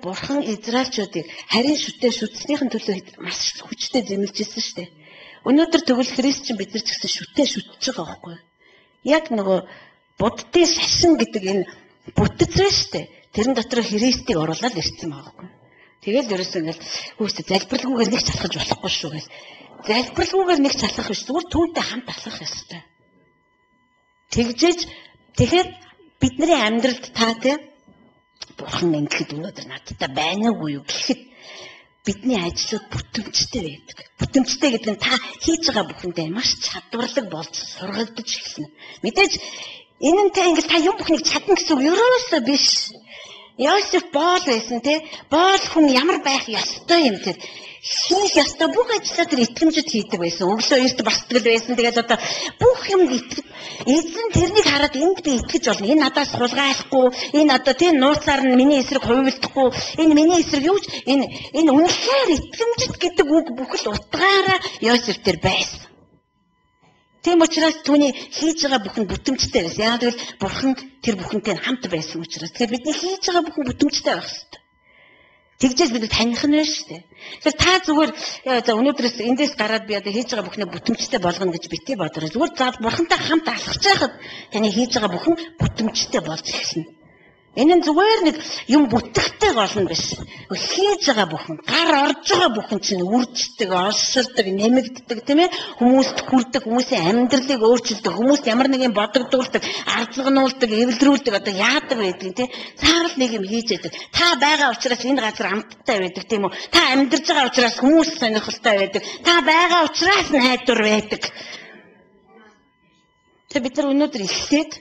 Бурхан Израильчуудыг харийн шүтээ шүтснийхэн төлөө маш хүчтэй зэмлэж ирсэн шүү дээ. Өнөөдөр тэгвэл христчин бид нар ч гэсэн шүтээ шүтж байгаа байхгүй юу? Яг нөгөө буддын шашин гэдэг энэ бүтэц байна шүү дээ. Тэрэн дотор Христийг оруулаад ирсэн байгаа байхгүй юу? Тэгэл ерөөсөө ингээл хүүхдээ залбиралгүйгээр нэг ч алхаж болохгүй шүү гэл. Залбиралгүйгээр нэг ч алхах биш. Зүгээр түүнтэй хамт алхах ёстой. Тэгжээж тэгэхээр бидний амьдралд та тий Бурхан ингэхэд өнөөдөр надтай байна уугүй юу гэхэд бидний ажлууд бүтэмжтэй байдаг. Бүтэмжтэй гэдэг нь та хийж байгаа бүхэндээ маш чадварлаг болж сургагдаж эхэлнэ. Мэдээж энэ нь та ингээл та юм бүхнийг чадна гэсэн үг ерөөсөө биш. Йосеф боол байсан тий. Боол хүн ямар байх ёстой юм тэр. Хийх ёстой бүх ажлаа тэр итгэмжит хийдэг байсан. Өглөө эрт босдог байсан. Тэгээд одоо бүх юмд итгэж эзэн тэрнийг хараад энд би итгэж болно. Энэ надаас хулгайлахгүй, энэ одоо тий нууцаар нь миний эсрэг хувилдахгүй, энэ миний эсрэг юу ч энэ үнэхээр итгэмжит гэдэг үг бүхэл утгаараа Йосеф тэр байсан. Тийм учраас түүний хийж байгаа бүхэн бүтэмжтэй байсан. Яг гэвэл Бурхан тэр бүхэнтэй хамт байсан учраас. Тэгэхээр бидний хийж байгаа бүхэн бүтэмжтэй байх ёстой. Тэгжээс бид таних нь байна шүү дээ. Тэгэхээр та зүгээр за өнөөдрөөс эндээс гараад би одоо хийж байгаа бүхнээ бүтэмжтэй болгоно гэж битгий бодорой. Зүгээр за Бурхантай хамт алхаж байхад таны хийж байгаа бүхэн бүтэмжтэй болж эхэлнэ. Энэ нь зүгээр нэг юм бүтэхтэй гол нь биш. Хийж байгаа бүхэн, гар орж байгаа бүхэн чинь үрждэг, олширдаг, нэмэгддэг, тийм ээ? Хүмүүст хүрдэг, хүмүүсийн амьдралыг өөрчилдөг, хүмүүст ямар нэгэн бодогдуулдаг, арзгануулдаг, эвлэрүүлдэг одоо яадаг байдгийг тийм. Заавал нэг юм хийж яадаг. Та байгаа учраас энэ газар амттай байдаг, тийм үү? Та амьдарч байгаа учраас хүмүүс сонирхолтой байдаг. Та байгаа учраас найдвар байдаг. Тэр бид нар өнөөдөр эхлээд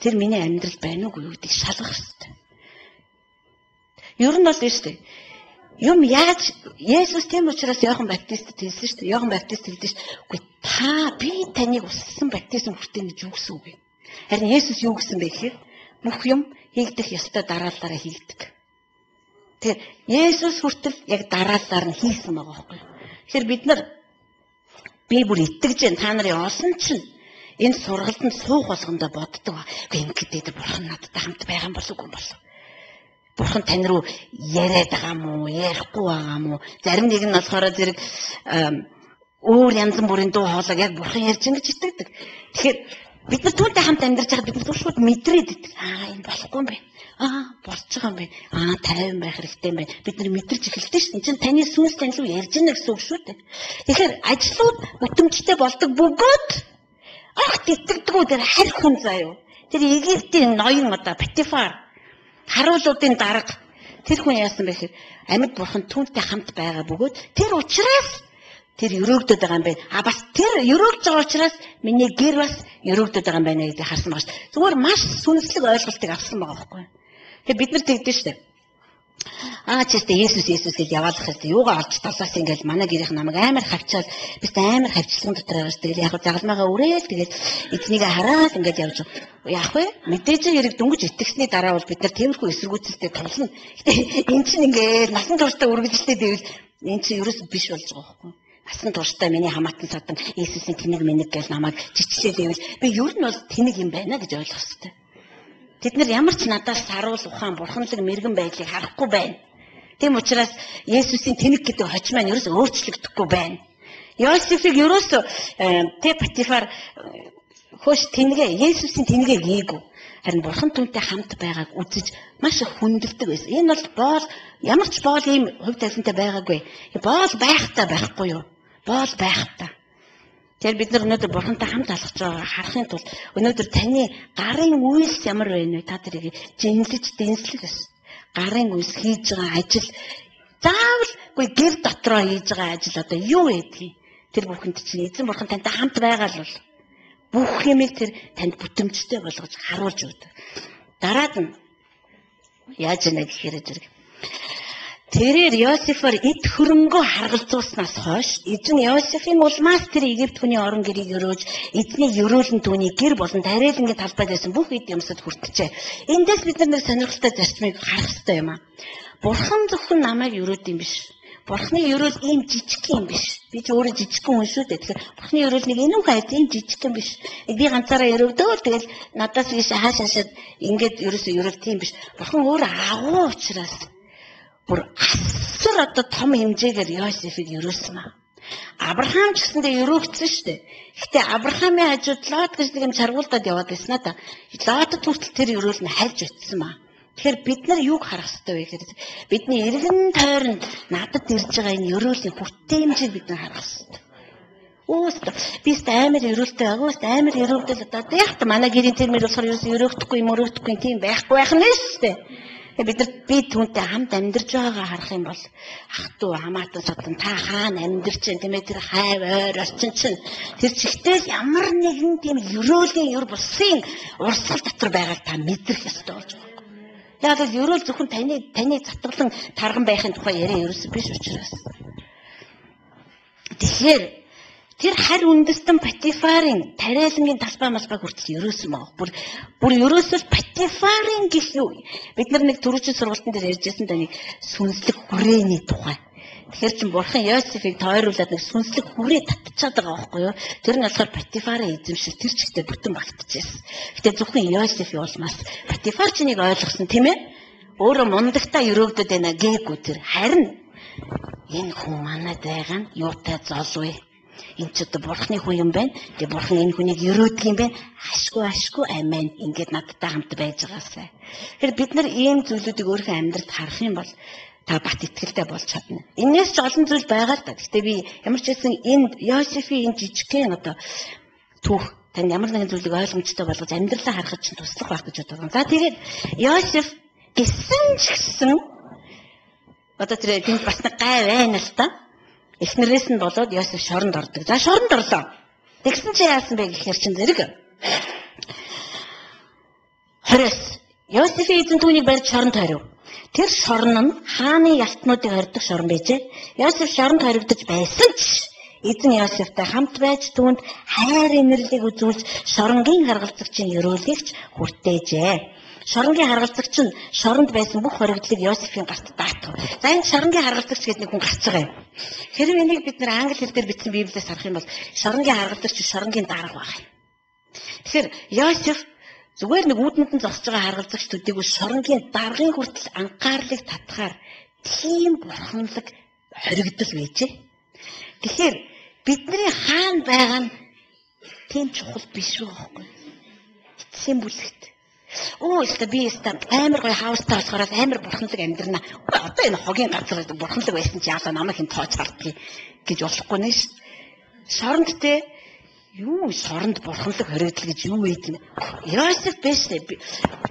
тэр миний амьдрал байна уугүй юу гэдгийг шалгах хэрэгтэй. Ер нь бол тийм шүү дээ. Юм яаж Есүс тийм учраас Иохан Баптистэд хэлсэн шүү дээ. Иохан Баптист хэлдэж шүү дээ. Үгүй та би таныг уссан баптизм хүртэнэ гэж юу гэсэн үг вэ? Харин Есүс юу гэсэн бэ гэхээр бүх юм хийгдэх ёстой дараалалаараа хийгдэг. Тэгэхээр Есүс хүртэл яг дараалалаар нь хийсэн байгаа байхгүй юу? Тэгэхээр бид нар би бүр итгэж байна. Та нарын олон чинь энэ сургалтанд суух болгондоо боддог. Үгүй ингээд Бурхан надтай хамт байгаа юм болов уу болов. Бурхан тань руу яриад байгаа юм уу, ярихгүй байгаа юм уу? Зарим нэг нь болохоор зэрэг өөр янз бүрийн дуу хоолойг яг Бурхан ярьж ингэж итгэдэг. Тэгэхээр бид нар түүнтэй хамт амьдарч байхад бид нар шууд мэдрээд идэг. Аа энэ болохгүй юм байна. Аа болж байгаа юм байна. Аа тайван байх хэрэгтэй юм байна. Бид нар мэдэрч эхэлдэг шүү дээ. Энд чинь таны сүнс тань руу ярьж байна гэсэн үг шүү дээ. Тэгэхээр ажлууд бүтэмжтэй болдог бөгөөд огт итгэдэггүй тэр харь хүн заяа. Тэр Египтийн ноён одоо Патифар харуулуудын дарга тэр хүн яасан бэ гэхээр амьд Бурхан түүнтэй хамт байгаа бөгөөд тэр учраас тэр өрөөгдөд байгаа юм байна. А бас тэр өрөөгдөж байгаа учраас миний гэр бас өрөөгдөд байгаа юм байна гэдгийг харсан байгаа шүү дээ. Зүгээр маш сүнслэг ойлголтыг авсан байгаа байхгүй юу. Тэгэхээр бид нар тэгдэж шүү дээ. Аа чистэ Есүс Есүс гэж яваалах хэрэгтэй. Юугаа олж талаас ингээл манай гэрийнх намайг амар хавчаал би ч амар хавчлагын дотор байгаа шүү. Тэгэл яг загалмаагаа үрээл тэгэл эзнийг хараад ингээд явж яах вэ? Мэдээж хэрэг дөнгөж итгэсний дараа бол бид нар тиймэрхүү эсэргүүцэлтэй тулна. Гэтэ эн чинь ингээд насан туршдаа үргэлжлээд ивэл эн чинь ерөөс биш болж байгаа байхгүй юу? Насан туршдаа миний хамаатан садан Есүсийн тэнэг мэнэг гэж намайг чичлээд ивэл би ер нь бол тэнэг юм байна гэж ойлгох хэрэгтэй. Тэд нар ямар ч надаас саруул ухаан бурханлаг мэрэгэн байдлыг харахгүй байна. Тийм учраас Есүсийн тэнэг гэдэг хожим маань ерөөс өөрчлөгдөхгүй байна. Йосефийг ерөөсөө тэ Патифар хөөш тэнгээ Есүсийн тэнгээ гээгүй. Харин бурхан түүнтэй хамт байгааг үзэж маш их хүндэлдэг байсан. Энэ бол боол ямар ч боол ийм хувь тавилантай байгаагүй. Боол байхтай байхгүй юу? Боол байхтай. Тэгэхээр бид нар өнөөдөр бурхантай хамт алхаж байгааг харахын тулд өнөөдөр таны гарын үйлс ямар байна вэ? Та тэрийг жинлэж дэнслэх ёстой. Гарын үйлс хийж байгаа ажил заавал үгүй гэр дотроо хийж байгаа ажил одоо юу байдгийг тэр бүхэнд чинь эзэн бурхан тантай хамт байгаа л бол бүх юмыг тэр танд бүтэмжтэй болгож харуулж өгдөг. Дараад нь яаж яана гэхээр зэрэг тэрээр Йосефээр эд хөрөнгөө харгалзуулснаас хойш эзэн Йосефийн улмаас тэр Египт хүний орон гэрийг өрөөж эзний ерөөл нь түүний гэр болон тариалангийн талбайд байсан бүх эд юмсад хүртжээ. Эндээс бид нар нэг сонирхолтой зарчмыг харах хэрэгтэй юм аа. Бурхан зөвхөн намайг өрөөд юм биш. Бурханы ерөөл ийм жижиг юм биш. Би ч өөрөө жижигхэн хүн шүү дээ. Тэгэхээр Бурханы ерөөл нэг энүүхэн хайр ийм жижигхэн биш. Би ганцаараа өрөвдөөл тэгэл надаас ийш хааш хаашаад ингээд ерөөсөө ерөөл тийм биш. Бурхан өөрөө агуу учраас Бүр асар одоо том хэмжээгээр Йосефийг өрөөсөн аа. Авраам ч гэсэндээ өрөөгдсөн шүү дээ. Гэтэ Авраамын хажууд Лот гэж нэг юм чаргуулдаад яваад байсан аа та. Лотод хүртэл тэр өрөөл нь хальж очсон маа. Тэгэхээр бид нар юуг харах ёстой вэ гэхээр бидний эргэн тойронд надад ирж байгаа энэ өрөөлийн хүртээмжийг бид нар харах ёстой. Өөстөө би өст амар өрөөлтэй байгаа. Өөст амар өрөөгдөл одоо яг та манай гэрийн тэр мэр болохоор ерөөс өрөөгдөхгүй юм өрөөгдөхгүй тийм байхгүй байх нь шүү дээ. Бид нар би түүнтэй хамт амьдарч байгаагаа харах юм бол ах トゥ хамаатан садан та хаана амьдарч чинь тийм ээ тэр хайв ойр орчин чинь тэр чигтэл ямар нэгэн тийм ерөөлийн ер бусын урсгал дотор байгааг та мэдрэх ёстой болж байгаа. Яг л ерөөл зөвхөн таны затгалан тарган байхын тухай яриа ерөөсөө биш учраас. Тэгэхээр тэр харь үндэстэн Патифарын тариалангийн талбай малбай хүртэл ерөөсөн байгаа. Бүр ерөөсөө Патифарын гэх юу? Бид нар нэг түрүүчийн сургалтын дээр ярьжсэн да нэг сүнслэг хүрээний тухай. Тэгэхээр чин бурхан Йосефийг тойруулаад нэг сүнслэг хүрээ татчаад байгаа байхгүй юу? Тэр нь болохоор Патифарын эзэмшил тэр чигтээ бүтэн багтчихсэн. Гэтэ зөвхөн Йосефийн улмаас Патифар ч нэг ойлгосон тийм ээ? Өөрөө мундагтаа өрөөгдөд байна гээгүй тэр. Харин энэ хүн манад байгаа нь юутай золвэ? Энэ ч одоо бурхны хүн юм байна. Тэгээ бурхан энэ хүнийг өрөөдөг юм байна. Ашгүй амин ингээд надтай хамт байж байгаасай. Тэгэхээр бид нар ийм зүйлүүдийг өөрийнхөө амьдралд харах юм бол та бат итгэлтэй болж чадна. Энээс ч олон зүйл байгаа л да. Гэхдээ би ямар ч байсан энэ Йосефийн энэ жижигхэн одоо түүх танд ямар нэгэн зүйлийг ойлгомжтой болгож амьдралаа харахад чинь туслах байх гэж боддог. За тэгээд Йосеф гисэн ч гэсэн одоо тэр тэнд бас нэг гай байна л та. Эхнэрээс нь болоод Йосеф шоронд ордог. За шоронд орлоо. Тэгсэн чи яасан бэ гэхээр чин зэрэг 20-с Йосефийн эзэн түүнийг барьж шоронд хорив. Тэр шорон нь хааны ялтнуудыг хоригдох шорон байжээ. Йосеф шоронд хоригдож байсан ч эзэн Йосефтэй хамт байж түүнд хайр инэрлийг үзүүлж шоронгийн харгалзагчийн ерөөлийг ч хүртээжээ. Шоронгийн харгалзагч нь шоронд байсан бүх хоригдлыг Йосефийн гарт даатгав. За энэ шоронгийн харгалзагч гэдэг нэг хүн гарч байгаа юм. Хэрвээ энийг бид нар англи хэл дээр бичсэн Библиэс харах юм бол шоронгийн харгалзагч шоронгийн дарга байх юм. Тэгэхээр Йосеф зүгээр нэг үүдэнд нь зогсож байгаа харгалзагч төдийгүй шоронгийн даргын хүртэл анхаарлыг татахаар тийм бурханлаг хоригдол байжээ. Тэгэхээр бидний хаана байгаа нь тийм чухал биш байхгүй. Эцсийн бүлэгт. Өө өстө би өстө амар гоё хаустай болохоор амар бурханлаг амьдрна. Одоо энэ хогийн газар бурханлаг байсан чи яалаа намайг хэн тооч хардгийг гэж болохгүй нэ ш. Шоронд те юу шоронд бурханлаг хоригдол гэж юу байд юм. Йосеф биш дээ.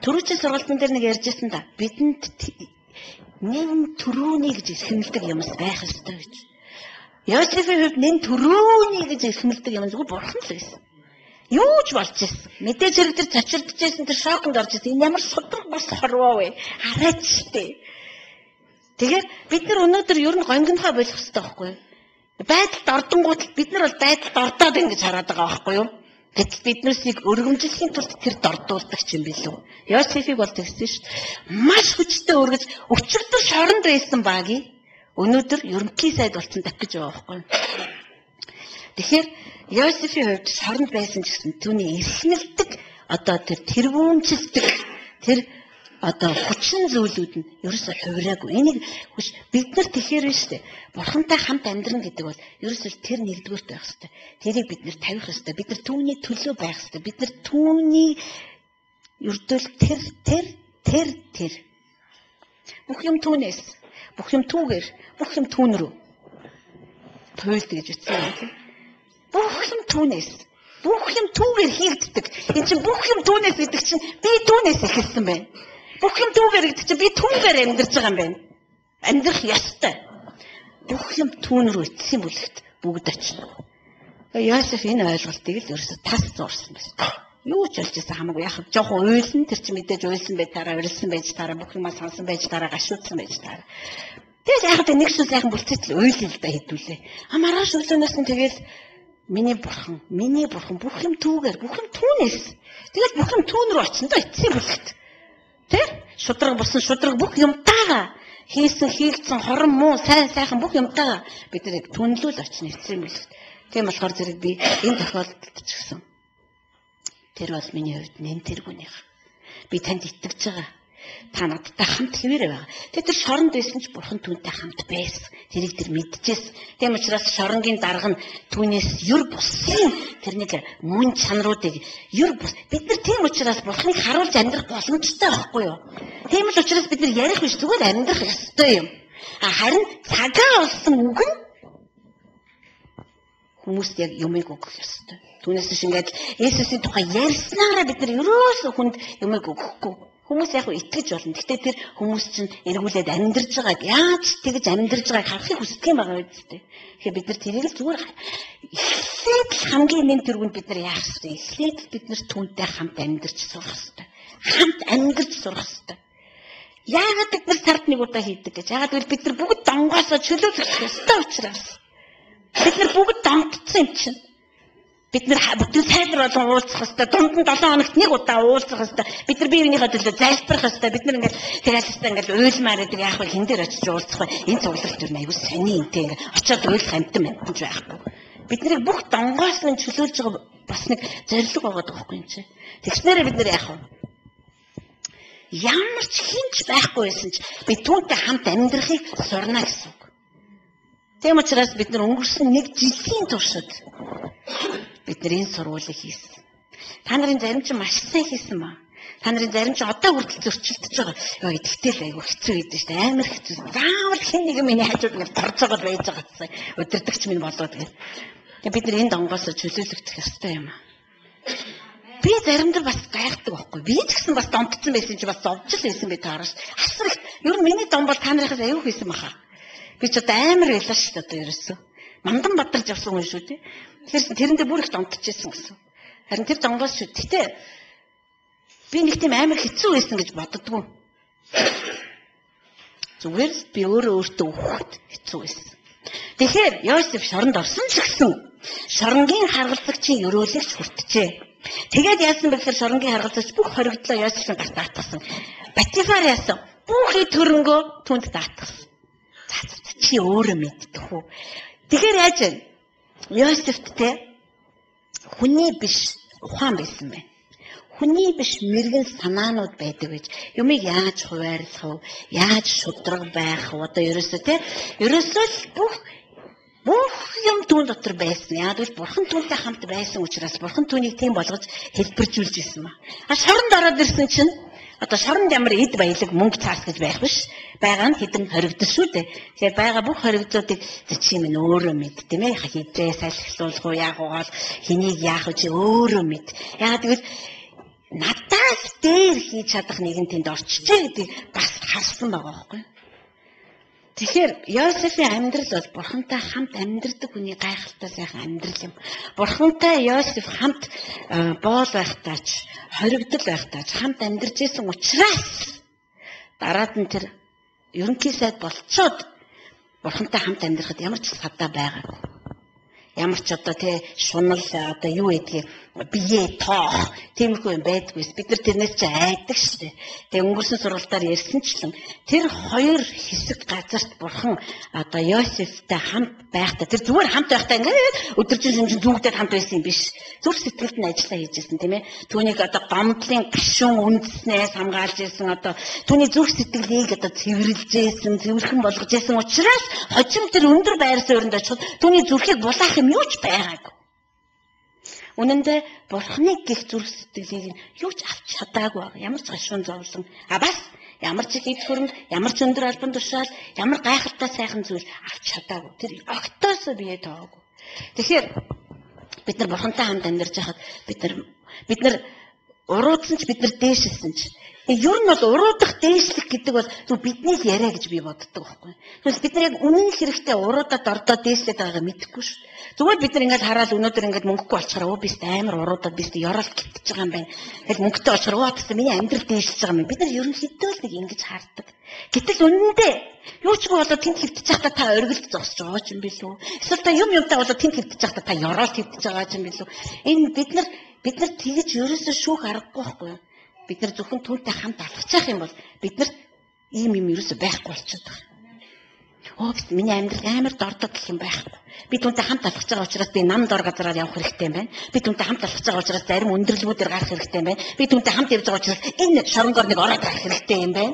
Түрүүчийн сургалтын дээр нэг ярьжсэн да. Бидэнд нэн төрөөний гэж эрхэмлдэг юмс байх ёстой гэж. Йосефийн хувьд нэн төрөөний гэж эрхэмлдэг юм зүгээр бурхан л байсан. Юу ч болж ирсэн. Мэдээж хэрэг тэр цочирдчихсэн, тэр шоконд орж ирсэн. Энэ ямар судраг бус хорвоо вэ? Хараач штэ. Тэгэхээр бид нар өнөөдөр ер нь гонгинхоо болох ёстой байхгүй юу? Байдалд ордонгууд бид нар бол байдалд ордоод ингэж хараад байгаа байхгүй юу? Гэтэл биднээсийг өргөмжлөхийн тулд тэр дордуулдаг юм билүү? Йосефийг бол тэгсэн шүү дээ. Маш хүчтэй өргөж өчигдөр шоронд байсан багийг өнөөдөр ерөнхий сайд болсон дахь гэж байгаа байхгүй юу? Тэгэхээр Йосефийн хувьд шоронд байсан ч гэсэн түүний эрхнэлдэг одоо тэр тэргүүнчилдэг тэр одоо хүчин зүйлүүд нь ерөөсөө хувираагүй. Энийг хүч бид нар тэгэхээр биш үү? Бурхантай хамт амьдрна гэдэг бол ерөөсөө тэр нэгдүгüрт байх ёстой. Тэрийг бид нар тавих ёстой. Бид нар түүний төлөө байх ёстой. Бид нар түүний ердөөл тэр тэр тэр тэр бүх юм түүнээс, бүх юм түүгээр, бүх юм түүн рүү туйлд гэж утсан юм тийм. Бүх юм түүнээс, бүх юм түүгээр хийгддэг. Энэ чинь бүх юм түүнээс гэдэг чинь би түүнээс эхэлсэн байна. Бүх юм түүгээр гэдэг чинь би түүгээр амьдарч байгаа юм байна. Амьдрах ёстой. Бүх юм түүн рүү эцсийн бүлэгт бүгд очино. Йосеф энэ ойлголтыг л ерөөсө тас зуурсан байсан. Юу ч болж байсан хамаагүй. Яг жоохон уйлсан, тэр чинь мэдээж уйлсан байж тараа, урилсан байж тараа, бүх юмаа сансан байж тараа, гашуудсан байж тараа. Тэгэл яг нэг шин сайхан бүлцэтэл уйлал л да хэдүүлээ. А маргааш өглөөнөөс нь тэгэл миний бурхан бүх юм түүгээр, бүх юм түүнээс. Тэгэл бүх юм түүн рүү очино да эцсийн бүлэгт. Тэ? Шудраг бусан шудраг бүх юмтайгаа хийсэн хийгдсэн хорон муу сайн сайхан бүх юмтайгаа бид нэр түнлүүл очино эцсийн бүлэгт. Тийм болохоор зэрэг би энэ тохиолдолд ч гэсэн тэр бол миний хувьд нэн тэргүүнийх. Би танд итгэж байгаа. Та надтай хамт хэвээрээ байгаа. Тэгээ тэр шоронд байсан ч Бурхан түүнтэй хамт байсан. Тэрийг тэр мэдчихсэн. Тийм учраас шоронгийн дарга нь түүнээс юр бусын тэр нэг мөн чанаруудыг юр бус. Бид нар тийм учраас Бурханыг харуулж амьдрах боломжтой байхгүй юу? Тийм л учраас бид нар ярих биш, зүгээр амьдрах ёстой юм. А харин цагаа олсон үг нь хүмүүст яг юмыг өгөх ёстой. Түүнээс биш ингээд Есүсийн тухай ярьснаараа бид нар ерөөсөө хүнд юмыг өгөхгүй. Хүмүүс яг итгэж болно. Гэхдээ тэр хүмүүс чинь эргүүлээд амьдарч байгааг, яаж тэгж амьдарч байгааг харахыг хүсдэг юм байгаа үстэй. Тэгэхээр бид нар тэрийг л зүгээр эхлээд л хамгийн нэн тэргүүнд бид нар яах ёстой? Эхлээд л бид нар түүнтэй хамт амьдарч сурах ёстой. Хамт амьдарч сурах ёстой. Яагаад бид нар сард нэг удаа хийдэг гэж? Яагаад гэвэл бид нар бүгд донгоосоо чөлөөлөх ёстой учраас. Бид нар бүгд донтцсон юм чинь. Бид нар бүтэн сайдар болон уулзах хэвээр, дунд нь 7 хоногт нэг удаа уулзах хэвээр, бид нар бие биенийхээ төлөө залбирах хэвээр, бид нар ингээд тэгэл хэвээр ингээд уйлмаар байдаг, яах вэ, хин дээр очиж уулзах вэ? Энэ цугларт юу аюу сони энтэй ингээд очиод уйлах амтан амтан ч байхгүй. Бид нарыг бүх донгоос нь чөлөөлж байгаа бас нэг зорилго байгаа байхгүй юм чи. Тэгснээрээ бид нар яах вэ? Ямар ч хинч байхгүй байсан ч би түүнтэй хамт амьдрахыг сурна гэсэн үг. Тийм учраас бид нар өнгөрсөн нэг жилийн туршид бид нар энэ сургуулийг хийсэн. Та нарын зарим чинь маш сайн хийсэн ба. Та нарын зарим чинь одоо хүртэл зөрчилдөж байгаа. Йоо, итгэл айгүй хэцүү гэдэг чинь амар хэцүү. Заавал хэн нэгэн миний хажууд ингээд торж байгаа байж байгаа гэсэн. Өдөрдөгч минь болоод гэх. Тэгээ бид нар энэ донгоос чөлөөлөгдөх ёстой юм аа. Би заримдаа бас гайхдаг байхгүй. Би ч гэсэн бас донтцсон байсан чи бас зовж л байсан би таараш. Асар их. Ер нь миний дон бол та нарынхаас аюу хийсэн баха. Би ч одоо амар байлаа шүү дээ одоо ерөөсөө. Мандан бадарч явсан хүн шүү дээ. Тэгэхээр тэрэндээ бүр их донтчихсэн гэсэн. Харин тэр донгоос шүү. Гэтэ би нэг тийм амар хэцүү байсан гэж боддгоо. Зүгээр л би өөрөө өөртөө өгөхөд хэцүү байсан. Тэгэхээр Йосеф шоронд орсон ч гэсэн шоронгийн харгалзагчийн өрөөлөгч хүртжээ. Тэгээд яасан бэ гэхээр шоронгийн харгалзагч бүх хоригдлоо Йосефийн гарт даатгасан. Батифар яасан? Бүх эд хөрөнгөө түүнд даатгасан. За чи өөрөө мэддэг үү? Тэгэхээр яаж вэ? Йосефт те хүний биш ухаан байсан байна. Хүний биш мэрэгэн санаанууд байдаг гэж. Юмыг яаж хуваарлах вэ? Яаж шудраг байх вэ? Одоо ерөөсөө те ерөөсөө л бүх юм түүн дотор байсан. Яг л Бурхан түүнтэй хамт байсан учраас Бурхан түүнийг тийм болгож хэлбэржүүлж ирсэн ба. А шоронд ороод ирсэн чинь одоо шоронд ямар эд баялаг мөнгө цаас гэж байх биш. Байгаа нь хэдэн хоригдол шүү дээ. Тэгэхээр байгаа бүх хоригдлуудыг чи минь өөрөө мэд, тийм ээ. Хизээ салхилуулах уу, яах уу, хэнийг яах вэ чи өөрөө мэд. Яг тэгвэл надаас дээр хийж чадах нэгэн тэнд орчжээ гэдгийг бас харсан байгаа байхгүй юу? Тэгэхээр Йосефийн амьдрал бол Бурхантай хамт амьдрдаг хүний гайхалтай сайхан амьдрал юм. Бурхантай Йосеф хамт боол байхдаа ч, хоригдол байхдаа ч хамт амьдарч исэн учраас дараад нь тэр ерөнхий сайд болцоод Бурхантай хамт амьдрахад ямар ч садаа байгаагүй. Ямар ч одоо тий шунал одоо юу гэдгийг бие тоох тиймэрхүү юм байдгүй. Бид нар тэрнээс чи айдаг шүү дээ. Тэгээ өнгөрсөн сургалтаар ярьсанчлан тэр хоёр хэсэг газарт Бурхан одоо Йосефтэй хамт байхдаа тэр зүгээр хамт байхдаа ингээд өдөржин шөнөжин зүгдээд хамт байсан юм биш. Зүрх сэтгэлд нь ажиллаа хийж байсан тийм ээ. Түүнийг одоо гомдлын гашуун үндэснээс хамгаалж исэн, одоо түүний зүрх сэтгэлийг одоо цэвэрлж исэн, цэвэрхэн болгож исэн учраас хожим тэр өндөр байр суурьнд очиход түүний зүрхийг булаах юм юу ч байгаагүй. Үнэн дээр Бурханы гих зүрх сэтгэлийг нь юу ч авч чадаагүй байгаа. Ямар ч гашуун зовлон, а бас ямар ч их эд хөрөнгө, ямар ч өндөр албан тушаал, ямар гайхалтай сайхан зүйл авч чадаагүй. Тэр огтоосоо бие тоогүй. Тэгэхээр бид нар Бурхантай хамт амьдарч байхад бид нар уруудсан ч бид нар дээшилсэн ч ер нь бол уруудах дээшлэх гэдэг бол зөв бидний л яриа гэж би боддог байхгүй. Тэгвэл бид нар яг үнэн хэрэгтэй уруудаад ордоо дээшлээд байгаагаа мэдэхгүй шүү. Зүгээр бид нар ингээд хараад өнөөдөр ингээд мөнгөгүй болчихоор өө би амар уруудаад би ёроол гитж байгаа юм байна. Тэгэл мөнгөтэй болчихоор өө тэсэ миний амьдрал дээшилж байгаа юм. Бид нар ерөнхийдөө л нэг ингэж хардаг. Гэтэл үнэндээ юу ч үгүй болоо тэнд хэвтэж байхдаа та оргилд зогсож байгаа ч юм билүү. Эсвэл та юм юмтай болоо тэнд хэвтэж байхдаа та ёроол хэвтэж байгаа ч юм билүү. Энэ бид нар тэгэж ерөөсөө шүүх аргагүй байхгүй юу? Бид нар зөвхөн түүнтэй хамт алхах юм бол бид нарт ийм юм ерөөсөө байхгүй болчиход байгаа. Өө миний амьдрал амар дордог гэх юм байхгүй. Би түүнтэй хамт алхаж байгаа учраас би нам дор газараар явах хэрэгтэй юм байна. Би түүнтэй хамт алхаж байгаа учраас зарим өндөрлгүүдээр гарах хэрэгтэй юм байна. Би түүнтэй хамт явж байгаа учраас энэ шоронгоор нэг ороод гарах хэрэгтэй юм байна.